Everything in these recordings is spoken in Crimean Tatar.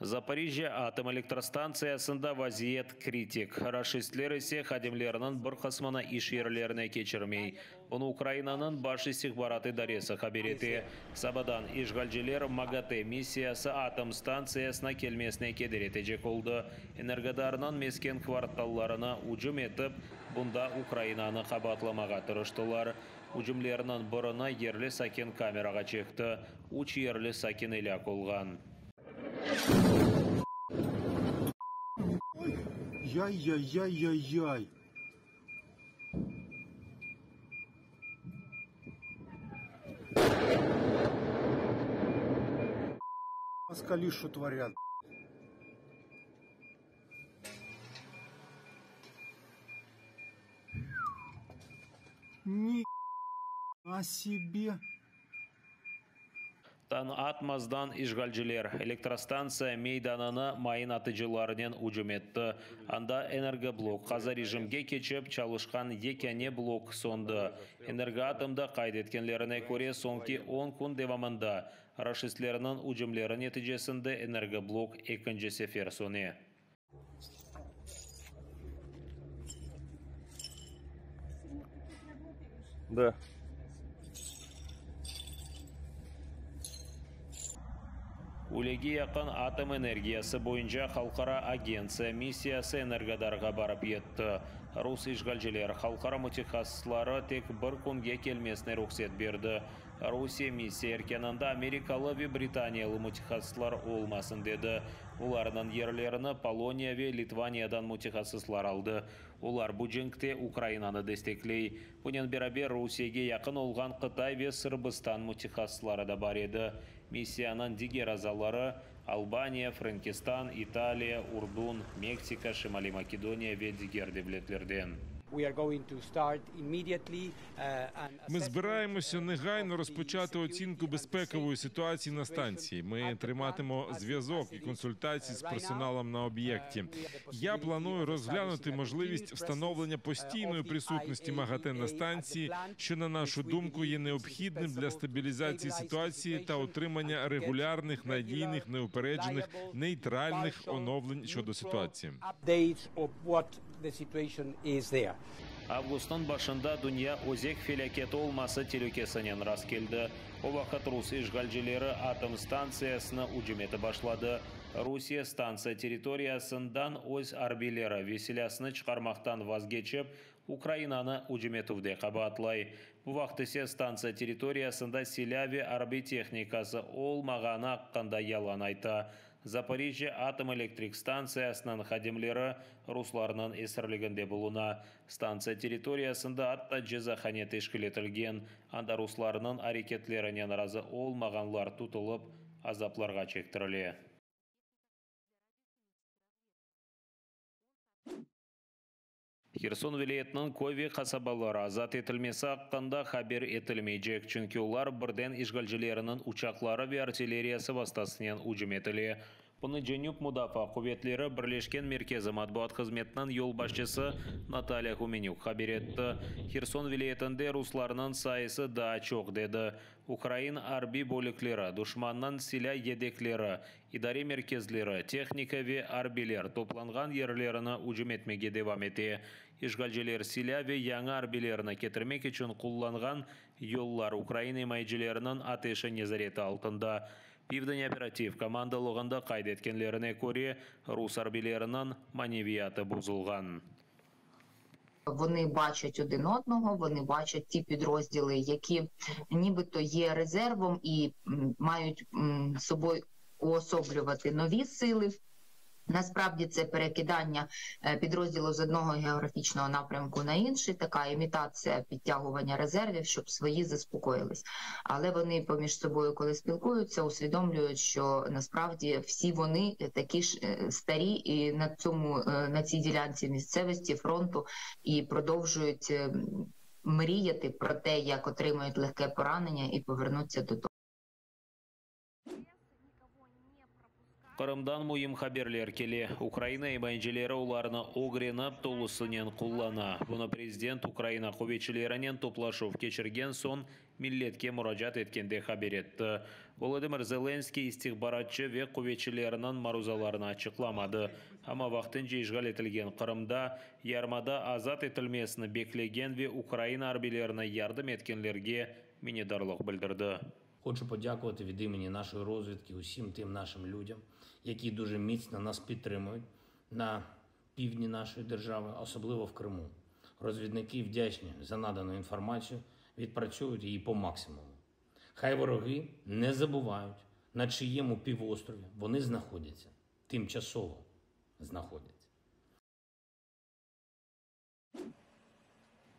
Zaporijjâ atom elektrostantsiyasında vaziyet kritik, raşistler ise hadimleriniñ bir qısmını iş yerlerine keçirmey. Bunı Ukrainanıñ Baş istihbarat idaresi haber ete. Sabadan işğalciler MAGATE missiyası atom stantsiyasına kelmesine keder etecek oldı, Energodarnıñ mesken kvartallarına ücüm etip, bunda Ukrainanı qabaatlamağa tırıştılar. Ücümlerniñ birini yerli sakin kamerağa çekti, üç yerli sakin elâk olğan. Yay-yay-yay-yay-yay! Moskali şo tvorât! Ni a sebe! Tañ atmazdan işğalciler elektrostantsiya meydanına mayın atıcılarınen ücüm etti. Anda energoblok qaza rejimge keçip, çalışqan yekâne blok söndi. Energoatomda qayd etkenlerine köre, soñki on kün devamında raşistlerniñ ücümleri neticesinde energoblok ekinci sefer söne. Да. Ülege yaqın Atom energiyası boyunca halqara agentsiya missiyası Energodarğa barıp yetti. Rus işğalciler halqara mütehassısları tek bir künge kelmesine ruhset berdi. Rusiye missiya erkânında amerikalı ve britaniyalı mütehassıslar olmasın dedi. Olarnıñ yerlerini Poloniya ve Litvaniyadan mütehassıslar aldı. Olar bu cenkte Ukrainanı destekley. Bunen beraber Rusiyege yaqın olğan Qıtay ve Sırbistan mütehassısları da bar edi. Missiyanıñ diger azaları, Albaniya, Frenkistan, İtaliya, Urdun, Meksika, Şimaliy Makedoniya ve diger devletlerden. Ми збираємося негайно розпочати оцінку безпекової ситуації на станції. Ми триматимемо зв'язок і консультації з персоналом на об'єкті. Я планую розглянути можливість встановлення постійної присутності МАГАТЕ на станції, що, на нашу думку, є необхідним для стабілізації ситуації та отримання регулярних, надійних, неупереджених, нейтральних оновлень щодо ситуації. Avgustnıñ başında dünya özek felâketi olması telükesinen rastkeldi. O vaqıt rus işğalcileri atom stantsiyasına ücüm etip başladı. Rusiye stantsiya territoriyasından öz arbiyleri ve silâsını çıqarmaqtan vazgeçip, Ukrainanı ücüm etüvde qabaatlay. Bu vaqıt ise stantsiya territoriyasında silâ ve arbiy tehnikası olmağanı aqqında yalan ayta. Zaporijjâ atom elektrik stantsiyasınıñ hadimleri ruslarnıñ esirliginde buluna. Stantsiya territoriyasında atta cezahane teşkil etilgen, anda ruslarnıñ areketlerinen razı olmağanlar tutulıp, azaplarğa çektirile. Herson vilâyetiniñ köy ve qasabaları azat etilmesi aqqında haber etilmeycek, çünki olar birden işğalcileriniñ uçaqları ve artilleriyası vastasınen ücüm etile. Bunı Cenüp mudafaa quvetleri Birleşken merkezi matbuat hızmetiniñ yolbaşçısı Natalya Humenük haber etti. Herson vilâyetinde ruslarnıñ sayısı daa çoq, dedi. Ukrain arbiy bölükleri duşmannıñ silâ yedekleri, İdare merkezleri, tehnika ve arbiyler toplanğan yerlerini ücüm etmege devam ete. İşğalciler silâ ve yañı arbiylerni ketirmek içün qullanğan yollar ukrain imayecileriniñ ateşi nezareti altında. Pivdeń operativ komandalığında qayd etkenlerine köre, rus arbiyleriniñ maneviyatı bozulğan. Вони бачать один одного, вони бачать ті підрозділи, які нібито є резервом і мають собою уособлювати нові сили. Насправді це перекидання підрозділу з одного географічного напрямку на інший, така імітація підтягування резервів, щоб свої заспокоїлись. Але вони поміж собою, коли спілкуються, усвідомлюють, що насправді всі вони такі ж старі і на цьому, на цій ділянці місцевості фронту і продовжують мріяти про те, як отримають легке поранення і повернуться додому. Qırımdan müim haberler kele. Ukraina imayecileri olarnı ögrenip, tolusınen qullana. Bunı prezident Ukraina quvetçilerinen toplaşuv keçirgen soñ milletke muracaat etkende haber etti. Volodımır Zelenskıy istihbaratçı ve quvetçileriniñ maruzalarını açıqlamadı, amma vaqtınca işğal etilgen Qırımda yarımada azat etilmesini beklegen ve Ukraina arbiylerine yardım etkenlerge minnetdarlıq bildirdi. Хочу подякувати від імені нашої розвідки усім тим нашим людям, які дуже міцно нас підтримують на півдні нашої держави, особливо в Криму. Розвідники вдячні за надану інформацію, відпрацьовують її по максимуму. Хай вороги не забувають, на чиєму півострові вони знаходяться, тимчасово знаходяться.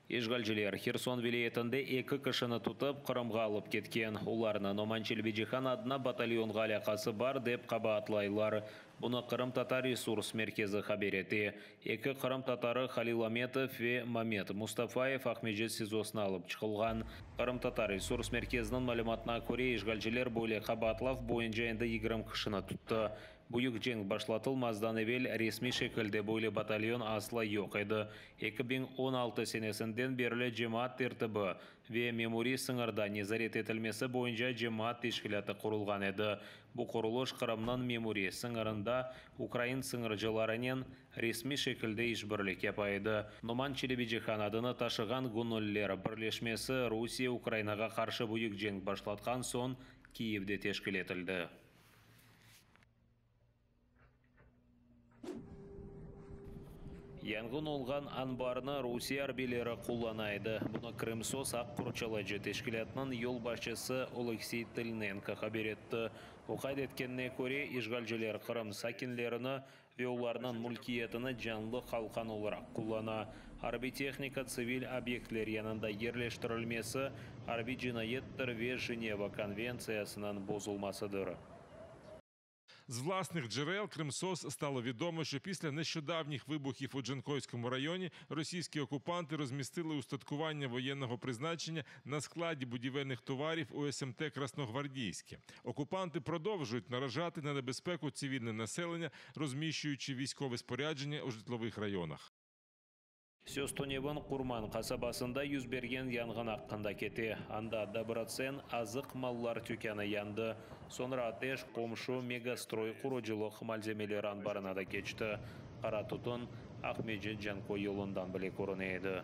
İşğalciler Herson vilâyetinde eki kişini tutıp, Qırımğa alıp ketken. Olarnı Noman Çelebicihan adına batalyonğa alâqası bar, dep qabaatlaylar. Bunı Qırımtatar resurs merkezi haber ete. Eki qırımtatarı Halil Ametov ve Mamet Mustafayev Aqmescit SİZOsına alıp çıqılğan. Qırımtatar resurs merkeziniñ malümatına köre, işğalciler böyle qabaatlav boyunca endi 20 kişini tuttı. Büyük cenk başlatılmazdan evel resmiy şekilde böyle batalyon asla yoq edi. 2016 senesinden berli cemaat tertibi ve memuriy sıñırda nezaret etilmesi boyunca cemaat teşkilâtı qurulğan edi. Bu qurulış Qırımnıñ memuriy sıñırında ukrain sıñırcılarınen resmiy şekilde işbirlik yapa edi. Noman Çelebicihan adını taşığan göñülliler birleşmesi Rusiye Ukrainağa qarşı büyük cenk başlatqan soñ Kiyevde teşkil etildi. Yanğın olğan anbarnı Rusiye arbiyleri qullana edi. Bunı Krımsos aq qorçalayıcı teşkilâtınıñ yolbaşçısı Oleksiy Tılnenko haber etti. O qayd etkenine köre, işğalciler Qırım sakinlerini ve olarnıñ mülkiyetini canlı qalqan olaraq qullana. Arbiy tehnika tsivil obyektler yanında yerleştirilmesi arbiy cinayettir ve Jeneva konventsiyasınıñ bozulmasıdır. З власних джерел Кримсос стало відомо, що після нещодавніх вибухів у Джанкойському районі російські окупанти розмістили устаткування воєнного призначення на складі будівельних товарів у СМТ Красногвардійське. Окупанти продовжують наражати на небезпеку цивільне населення, розміщуючи військове спорядження у житлових районах. Söz tünevin Qurman qasabasında yüz bergen yanğın aqqında kete. Anda Dobrotsen azıq mallar tükânı yandı. Soñra ateş qomşu Megastroy qurucılıq malzemeleri anbarına da keçti. Qara tütün Aqmescit-Canköy yolundan bile körüne edi.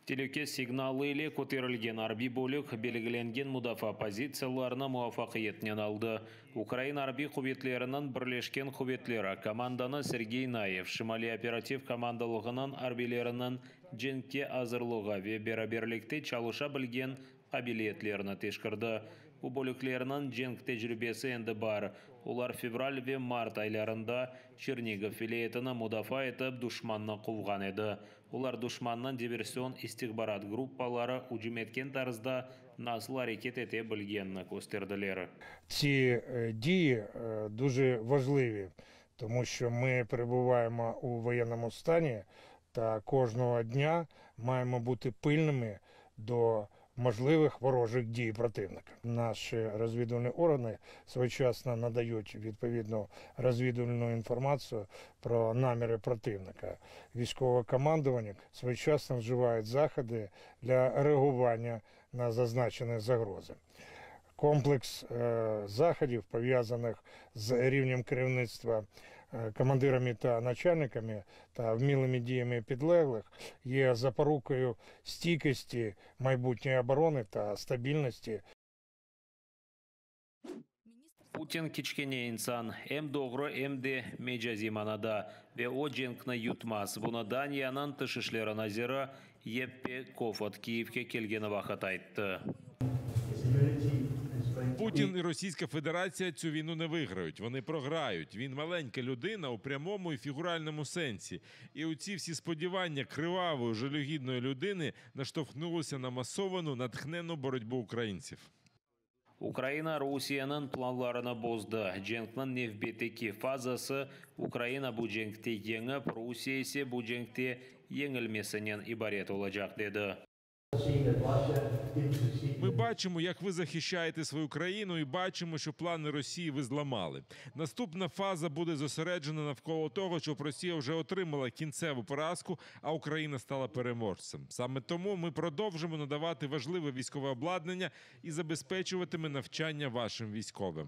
Telüke signalı ile köterilgen arbiy bölük belgilengen mudafaa pozitsiyalarını muvafaqiyetnen aldı. Ukraina Arbiy quvetleriniñ Birleşken quvetleri komandanı Sergey Nayev Şimaliy operativ komandalığınıñ arbiyleriniñ cenkke azırlığı ve beraberlikte çalışa bilgen qabiliyetlerini teşkerdi. Bu bölüklerniñ cenk tecribesi endi bar. Olar fevral ve mart aylarında Çernigov vilâyetini mudafaa etip, duşmannı quvğan edi. Olar duşmannıñ diversion-istihbarat gruppaları ücüm etken tarzda nasıl areket ete bilgenini kösterdiler. Ці дії дуже важливі, тому що ми перебуваємо у воєнному стані та кожного дня маємо бути пильними до можливих ворожих дій противника. Наші розвідувальні органи своєчасно надають відповідну розвідувальну інформацію про наміри противника. Військове командування своєчасно вживають заходи для реагування на зазначені загрози. Комплекс заходів, пов'язаних з рівнем керівництва командирами та начальниками та вмілими діями підлеглих, є запорукою стійкості майбутньої оборони та стабільності. Putin kiçkene insan, em doğru, em de mecaziy manada, ve o cenkni yutmaz. Bunı Daniyanıñ tış işleri naziri Yeppe Kofod Kiyevge kelgeni vaqıt ayttı. Путін і Російська Федерація цю війну не виграють. Вони програють. Він маленька людина у прямому і фігуральному сенсі. І оці всі сподівання кривавої, жалюгідної людини наштовхнулися на масовану, натхненну боротьбу українців. Ukraina Rusiyeniñ planlarını bozdı. Cenkniñ nevbetteki fazası Ukraina bu cenkte yeñip, Rusiye ise bu cenkte yeñilmesinen ibaret olacaq, dedi. Ми бачимо, як ви захищаєте свою країну, і бачимо, що плани Росії ви зламали. Наступна фаза буде зосереджена навколо того, щоб Росія вже отримала кінцеву поразку, а Україна стала переможцем. Саме тому ми продовжимо надавати важливе військове обладнання і забезпечуватиме навчання вашим військовим.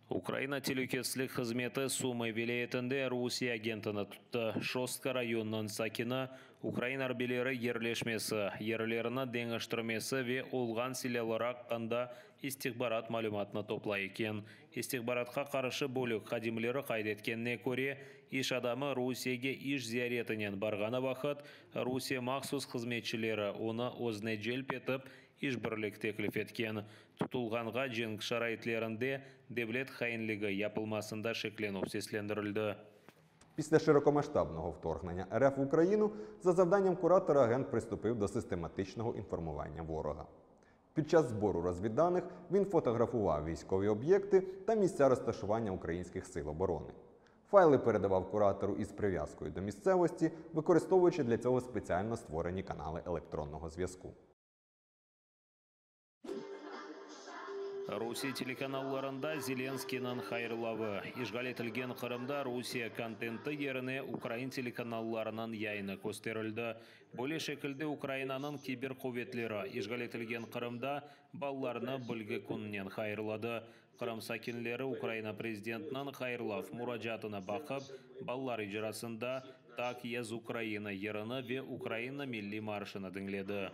Ukraina telükesizlik hızmeti Sumı vilâyetinde Rusiye agentini tuttı. Şostka rayonınıñ sakini ukrain arbiyleri yerleşmesi, yerlerini deñiştirmesi ve olğan silâları aqqında istihbarat malümatını toplay eken. İstihbaratqa qarşı bölük hadimleri qayd etkenine köre, iş adamı Rusiyege iş ziyaretinen barğanı vaqıt Rusiye mahsus hızmetçileri onı özüne celp etip, işbirlik teklif etken. Tutulğanğa cenk şaraitlerinde devlet hainligi yapılmasında şeklenüv seslendirildi. Після широкомасштабного вторгнення РФ в Україну за завданням куратора агент приступив до систематичного інформування ворога. Під час збору розвідданих він фотографував військові об'єкти та місця розташування українських сил оборони. Файли передавав куратору із прив'язкою до місцевості, використовуючи для цього спеціально створені канали електронного зв'язку. Rusiye telekanallarında Zelenskıynıñ hayırlavı. İşğal etilgen Qırımda Rusiye kontenti yerine ukrain telekanallarınıñ yayını kösterildi. Böyle şekilde Ukrainanıñ kiber quvetleri işğal etilgen Qırımda balalarnı Bilgi kününen hayırladı. Qırım sakinleri Ukraina prezidentiniñ hayırlav muracaatını baqıp, balalar icrasında Tak, ya z Ukrainı yırını ve Ukraina milliy marşını diñledi.